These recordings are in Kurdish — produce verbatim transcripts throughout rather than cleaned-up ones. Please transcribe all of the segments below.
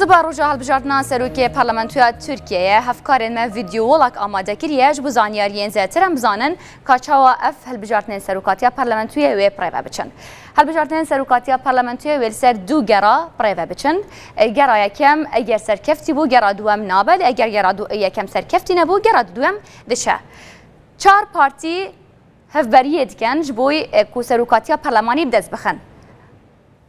Ba roja hilbijartina serokê Parlamentoya Tirkiyeyê, hevkarên me vîdeo welak amade kiriye, ji bo zanyariyên zêdetir em bizanin ka çawa ev hilbijartinên serokatiya Parlamentoyê wê bi rê ve biçin. Hilbijartinên serokatiya Parlamentoyê wê li ser du gera bi rê ve biçin. E, gera yekem eger serkeftî bû, gera duwem nabe, lê eger gera du-, yekem serkeftî nebû, gera duwem dişe. Çar partî hevberiyê dikin ji bo, e, ku serokatiya parlemanî bi dest bixin.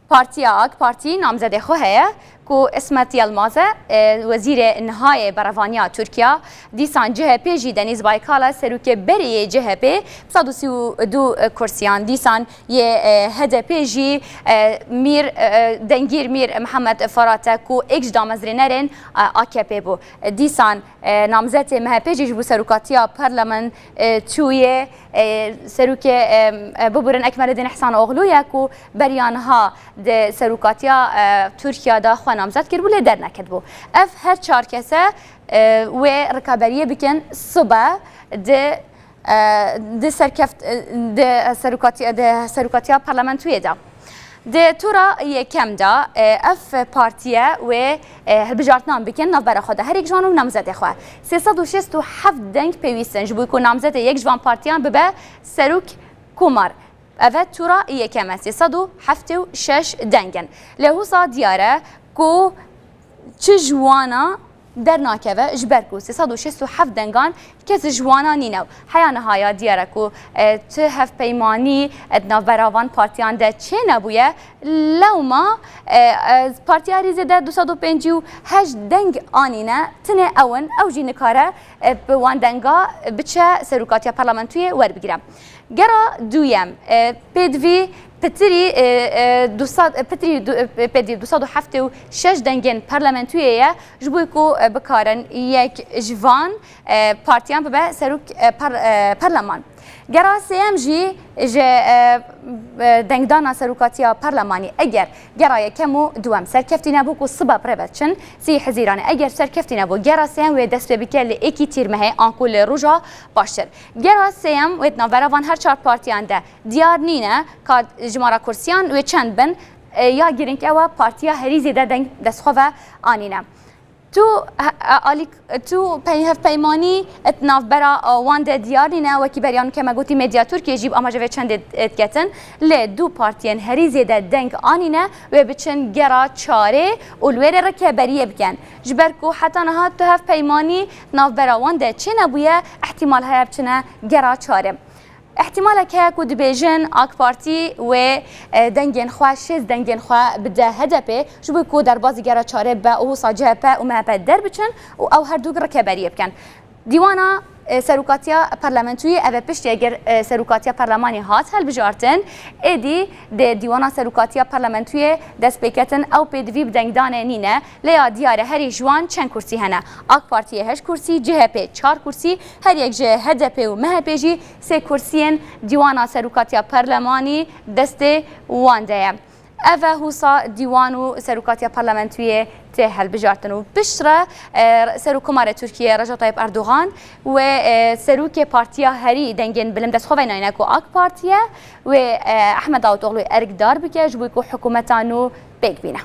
Partiya AK Partî namzedê xwe heye ku Îsmet Yilmaz e, e, wezîrê nihayê berevaniya Tirkiya, dîsan C H P jî Denîz Baykal e, serokê berê yê C H P, bi sed û sî û du kursiyan, dîsan yê, e, H D P jî, e, Mîr, e, Dengîr Mîr Mihemed Firat e ku êk ji damezrênerên, e, A K P bû. Dîsan, e, namzetê M H P jî ji bo serokatiya parlemen, e, çûye, e, serokê, e, e, biburin Ekmeledîn Îhsanoğlu ye ku beriya niha di serokatiya, e, Tirkiya de xwe namzet kiribû lê derneketibû. Ev her çar kese, e, wê rikaberiyê bikin sibe di, e, di serkeft-, e, di serokatiya, di serokatiya parlamentoyê de. Di tura yekem de, e, ev partiye wê, e, hilbijartinan bikin navbera xwe de her yek ji wan û namzetê xwe. Sê sed û şêst û heft deng pêwîst in ji bo ku namzetê yek ji van partiyan bibe serok komar. Ev e tura yekem e, sê sed û heftê û şeş deng in. Lê wisa diyar e ku çi ji wana dernakeve, ji ber ku sê sed û şêst û heft dengan kes ji wana nîne û heya niha ya diyar e ku, e, tu hevpeymanî, e, di navbera van partiyan de çênebûye. Lewma, e, e, Partiya Herî Zêde du sed û pêncî û heşt deng anîne, tinê ew in, ew jî nikare, e, bi wan denga biçe serokatiya parlamentoyê werbigire. Gera duyem, e, pêdivî pitirî, e, e, du sed, e, pitirî du, e, pêdivî du sed û heftê û şeş dengên parlamentoyê ye, ji bo ku, e, bikarin yek ji van, e, partiyan bibe serok, e, par-, e, parleman. Gera sêyem jî ji, e, e, dengdana serokatiya parlemanî, eger gera yekem û duwem serkeftî nebû ku sibe bi rê ve diçin, sî Hezîranê, eger serkeftî nebû, gera sêyem wê dest pê bike li êkî Tîrmehê anku li roja baştir. Gera sêyem wê di navbera van her çar partiyan de diyar nîne ka jimara kursiyan wê çend bin, e, ya girîng ew e Partiya Herî Zêde deng dest xwe ve anîne. Tu, e, e, alî-, tu pey-, hevpeymanî di navbera, e, wan de diyar nîne, wekî beriya nûke me gotî Medya Tirkiye jî bi amaje vê çendê, e, diketin. Lê du partiyên Herî Zêde deng anîne wê biçin gera çarê û li wê rê rikeberiyê bikin. Ji ber ku heta niha tu hevpeymanî navbera wan de çênebûye, îhtîmal heye biçine gera çarê. Îhtîmalek heye ku dibêjin AK Partî wê, e, dengên xwe, şêst dengên xwe bide H D P, ji bo ku derbazî gera çarê be û wisa C H P û M H P derbiçin û ew her du rikeberiyê bikin. Dîwana, e, serokatiya parlamentoyê, ev e piştî eger, e, serokatiya parlemanê hat hilbijartin, êdî di dîwana serokatiya parlamentoyê dest pê ketin, ew pêdivî bi dengdanê nîne, lê ya diyar e herî ji wan çend kursî hene. AK Partiyê heşt kursî, C H P çar kursî, her yek ji H D P û M H P jî sê kursiyên dîwana serokatiya parlemanî destê wan de ye. Ev e husa dîwan û serokatiya parlamentoyê tê hilbijartin û piştre, e, Serokkomarê Tirkiyê Recep Tayyip Erdogan wê, e, serokê Partiya Herî dengên bilind dest xwe ve nayne ku AK Parti ye, wê, e, Ahmet Davutoğlu erkdar bike ji bo ku hikûmeta nû pêk bîne.